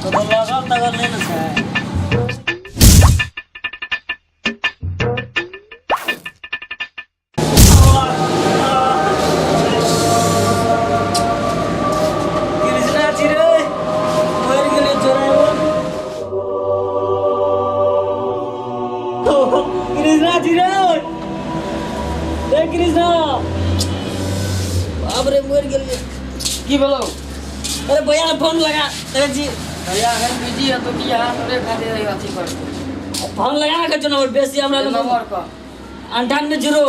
तो लगल तगल नहि ने छै। कृष्णा जी रे, मरि गेलै चोराइबो। कृष्णा जी रे, ए कृष्णा, बाप रे, मरि गेलियै। की भेलौ? अरे भैया ने फोन लगा अरे जी। भैया अगर बिजी है तो की यहाँ तोरे खातिर अथी कर। फोन लगा ना कचो नंबर बेसी हमरा लग। नंबर का 98 0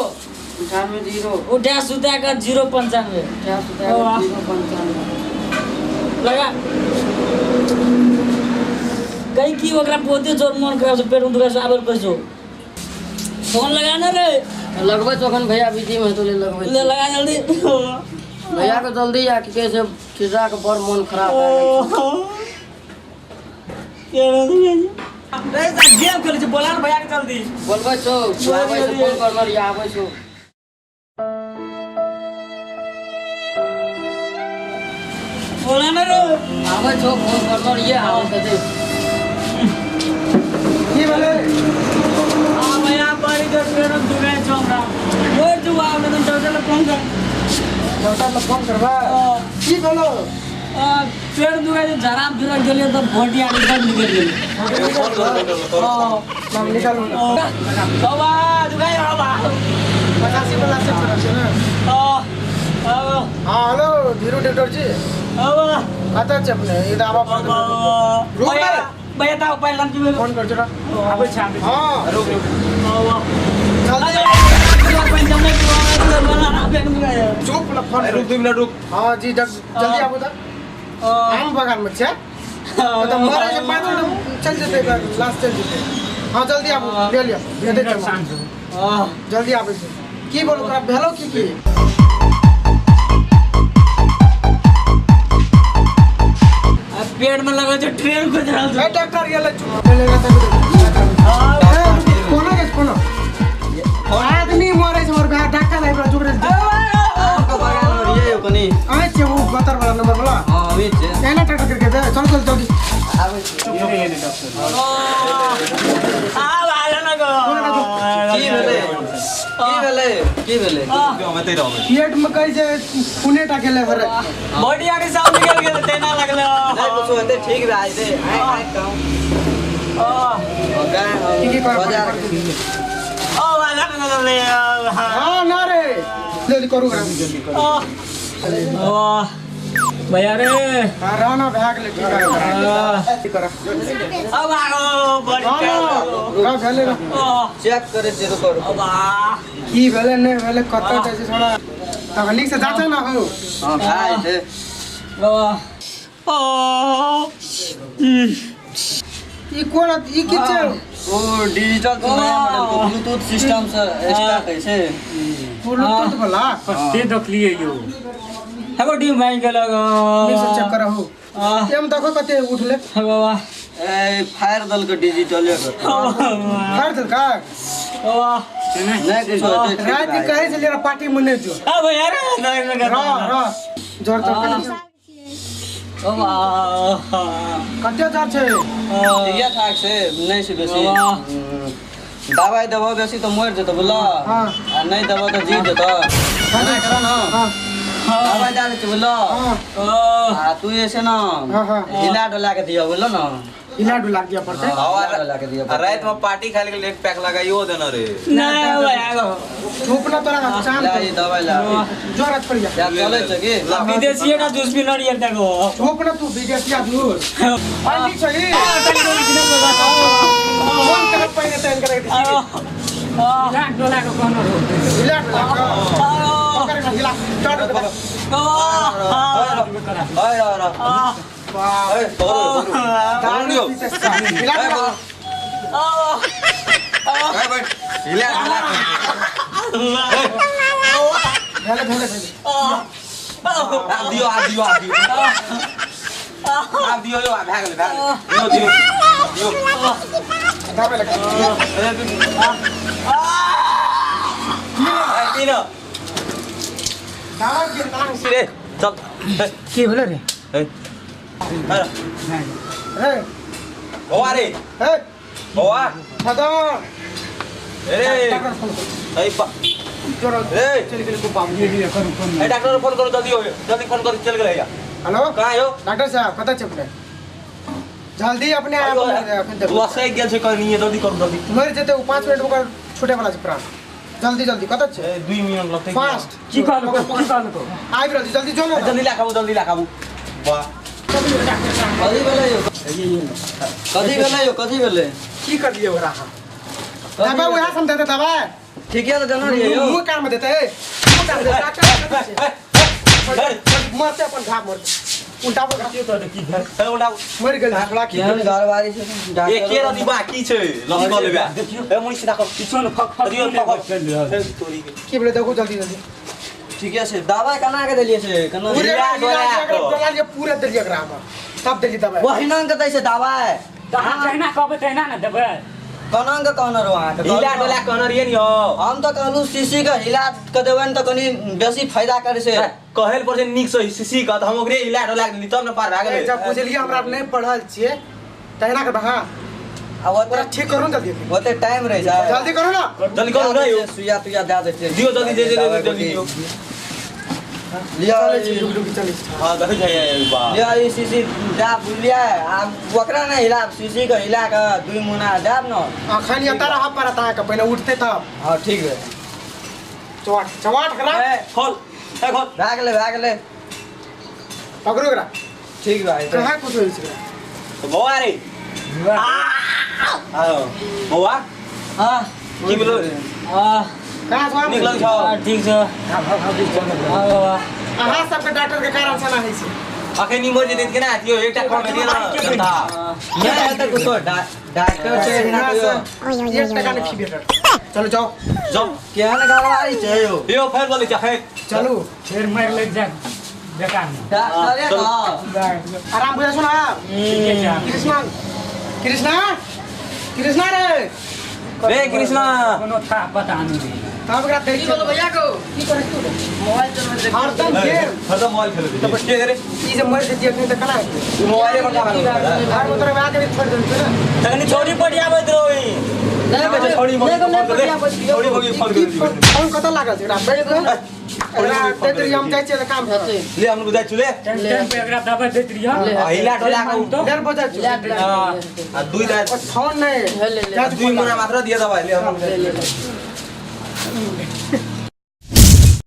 98 0 उठा सुता कर 0 95। उठा सुता 0 95। लगा कहीं की ओकरा बहुते जोर मन खराब छै, पेट में दुखाइ छै, आबै कहै छौ। फोन लगा ना रे। लगबै छौ अखन भैया बिजी में तो ले लगबै। ले लगा जल्दी। भैया के जल्दी आ, की कहै छै, खिजा के बड़ मन खराब भए गेल छै। रे गेम खेलै छै, बोला ने भैया के जल्दी। बोलबै छौ, आबै छै, फोन करने रहियै, आबै छौ। बोला ना रे। आबै छौ, फोन करने रहियै, आबै छै दे। की भेलै? आ भैया, बड़ी जोर पेट में दुखाइ छौ हमरा, मरि जू आब नहि तऽ डॉक्टर लग फोन कर। डॉक्टर लग फोन करबै? की भेलौ? आ, पेट दुखाइ छै, झराम फिरक गेलियै तऽ भोटी आदि सब निकलि गेलै। नाम निकालू। बाबा, दुखाइ बाबा। 85 वाला से करा छै ने? हाँ। हाँ, हेलो धीरू डॉक्टर जी। बाबा। कतऽ छै अपने? ई दावा पर रुक। भैया। ने। भैया ताऊ पहिला की भेल? फोन कर छौ। आबै छै, आबै छै। हाँ, रुक रुक। बाबा। जल्दी। चुप ल फोन। रुक, 2 मिनट रुक। हाँ जी, जल्दी आबू तऽ। आम बगान में छै तऽ मरे छै, 5 मिनट चल जेतै, लास्ट चल जेतै। हाँ, जल्दी आबू, ले लिअ, भेजै छी हम। जल्दी आबै छै। की बोलू, ओकरा भेलो की की? पेट में लगल छै ट्रेन गुजरल ए छै। डॉक्टर गेलै, चुप चलेगा तऽ। कोनो के कोनो आदमी मरे छै, हमर भाय डॉक्टर आबि रहल छै। आमके बगान में रहियै यौ कनि। आइ छै ओ गतर वाला नंबर वाला। हाँ, अभी छै। एना डॉक्टर करके दे, चल चल जल्दी। आबै छी। आ भाला न गो। की भेलै, की भेलै, की भेलै? हम एतै रहबै। पेट में कहै छै खूने टा गेलै हरे। बॉडी आगे सब निकल गेल तेना लगल। नहि कुछो हेतै, ठीक भए जेतै। आइ आइ कहूँ की की कर? बाजार। ओ भाला न गो। हाँ ना रे, जल्दी करू ओकरा। वाह भैया रे। हाँ, रहना भए गेलै, ठीक है, की कर। अब आगो बॉडी। हाँ ना, रह भेलै रह। चेक करै छियै, रुको रुको। वाह। की भेलै नहि भेलै, कतऽ जाइ छै छोड़ा, तखन नीक से जाँच ना हो। हाँ, भए जेतै। वाह ओ। ई कोन, ई की छै? ओ डिजिटल के नया मॉडल के ब्लूटूथ सिस्टम से स्टार्ट होइ छै। ब्लूटूथ वाला। कते देखलियै यौ। एगो टीम भागि गेल। नीक से चेक करहु। एम देखो कते उठले। बाबा। ए फायर दल के डिजिटल के। फाड़ देलका। वाह। नहि किछो हेतै, ठीक राति भए जेतै। कहै छलियै पार्टी में नहि जो। आ भैया रे, नहीं रह रह, जोर जोर कनि। वाह। कते जोर छै? ठीके ठाक छै, नहि छै बेसी। वाह। दबाइ देबो बेसी तऽ मरि जेतौ, बुझलऽ? हाँ। आ नहि देबो तऽ जी जेतौ। एना करऽ ने। हाँ। दबाइ दए दै छियै, बुझलऽ? हाँ। आ तू जे छै ने हाँ हाँ हिला डोला के दिअ, बुझलऽ ने? हिला डुला दिअ पड़तै। हिला डोला के दिअ। आ राति में पार्टी खाय के एक पैक लगाइयो देना रे। नहीं भैया गो। चुप ना तोरा चाम। ला ई दबाइ ला। जोर पड़ जा। जा, चलै छै की? विदेशी का जूस पीना रही देखो। चुप ना तू, विदेशिया जूस आ नीक छै ई। फोन करत पहिने तैन करे के। डोला के कोनो रोक। हिला डुला के पकड़ के हिला चढ़ के। ओए रह रह। वाह। ओए पकड़ो पकड़ो। दारू पीते साथ। हिला डुला। ए बैठ, हिला हिला। भेले भेले भेले। आब दियो, आब दियो, आब दियो, आब दियो यौ, आब भए गेलै, भए गेलै, दियो दियो दियो। दाबे लगा। ए, पी न। दाबा के तांग। रे चल। की भेले रे? ए। रे बौआ रे हे बौआ फदर रे डॉक्टर फोन करू ए जोर रे चलि गेलै बाबू करू करू ए डॉक्टर फोन करू जल्दी हो जल्दी फोन करू चल गेलै हेलो कहाँ हो डॉक्टर साहब कतऽ छै अपने जल्दी अपने आबू अखन तक लसै गेल छै कनी जल्दी करू जल्दी मरि जेतै ओ 5 मिनट ओकर छूटे वाला छै प्राण जल्दी जल्दी कतऽ छै 2 मिनट लगतै फास्ट की कहलको की कहलको आबि रहल छी जल्दी जो ने जल्दी ला खाबू जल्दी ला खाबू वाह कथी भेलै यौ कथी भेलै यौ कथी भेलै की कर दियै ओकरा अहाँ दबाइ उएह सब देतै दबाइ ठीक है तऽ देने रहियै यौ मुँह कानमे देतै मुँह कानमे देतै डॉक्टर मरतै अपन घाव मरतै उल्टा की भेल उल्टा मरि गेल झगड़ा की केहन घरवारी छै ए के रति बाकी छै लस कऽ लेबे देखियौ ए मुनि सीधा कर किछो ने फक फक दियौ फक तोरी के की भेलै देखू जल्दी जल्दी ठीक है से दबाइ केना के देलियै से केना पूरे हिला डोला डोला पूरे देलियै एकरा हम तब देलियै दबाइ ओहिना के दै छै दबाइ तऽ अहाँ जहिना कहबै तहिना ने देबै केना के कहने रहौ अहाँके हिला डोला कहने रहियै नि हो हम तऽ कहलहुँ शीशी के हिला के देबै ने तऽ कनि बेसी फायदा करै छै कहल पर छै नीक से सीसी के तऽ हम ओकरे हिला डोला के देली तब ने पार भए गेलै जब बुझलियै हमरा नहि पढ़ल छियै तहिना करबै हँ आ ओकरा ओते ठीक करू ने जल्दी ओते टाइम रहै छै जल्दी करू ना जल्दी करू ने यौ सुइया तुइया दए दै छियै दियौ जल्दी जे जे जल्दी दियौ लिअ चलै छी रुक रुक चलै छी हां देखै छै बा लिअ ई शीशी दए बुझलियै आ ओकरा नहि हिलाब शीशी के हिला के 2 मुना देब ने अखन एतऽ रहऽ पड़त अहाँके पहिने उठतै तब हँ ठीक है चौआठ चौआठ करा ए खोल ए खोल भए गेलै भए गेलै पकड़ू एकरा ठीक भए जेतै कहाँ कुछ होइ छै एकरा? बौआ रे आओ बौआ हाँ की भेलो हाँ कहाँ छौ नीक लगै छौ ठीक छौ हाँ बाबा अहाँ सबके डॉक्टर के कारण से ना होइ छै अखन मरि जेतै केना हेतियौ एकटा कम हेतियै ने जनता नहि हेतै कुछो डॉक्टर छै एहिना कहियो एक टका नहि फी भेटत चलू जाओ जाउ केहन घरवारी छै यौ यौ फेर बोलै छै फेर चलू फेर मारि लागि जायत बेकार मे डॉक्टरे चलू। कह आराम बुझा सुना ठीके छै कृष्णा कृष्णा कृष्णा रे रे कृष्णा कोनो था पता नहीं तब एकरा देख की बोलो भैया को की करै तू मोबाइल चलबै छै हरदम गेम हरदम मोबाइल खेलै छै के रे ई जे मरि जेतियै अखन तऽ केना हेतै मोबाइले पर का घर मे तोरा आके छोड़ि देने छै ने तखनी छोड़ी पटियाबैत रही नहि अच्छा, छोड़ी नहि मौगी नहि फोन कर दे। छोड़ी मौगी फोन कर की दे। फोन कतऽ लागल छै एकरा बैठ कऽ एकरा दैत रहियै हम जाइ छियै तऽ काम करऽ ले हम लोग जाइ छु ले टाइम टाइम पे एकरा दबाइ दैत रहियै ले। आ हिला डोला के तो डेढ़ बजे छी आ दुई दा फोन नहि ले, ले, ले। जाइ छी दुई फोन मुना मात्र दिए दबाई ले हम ले ले ले।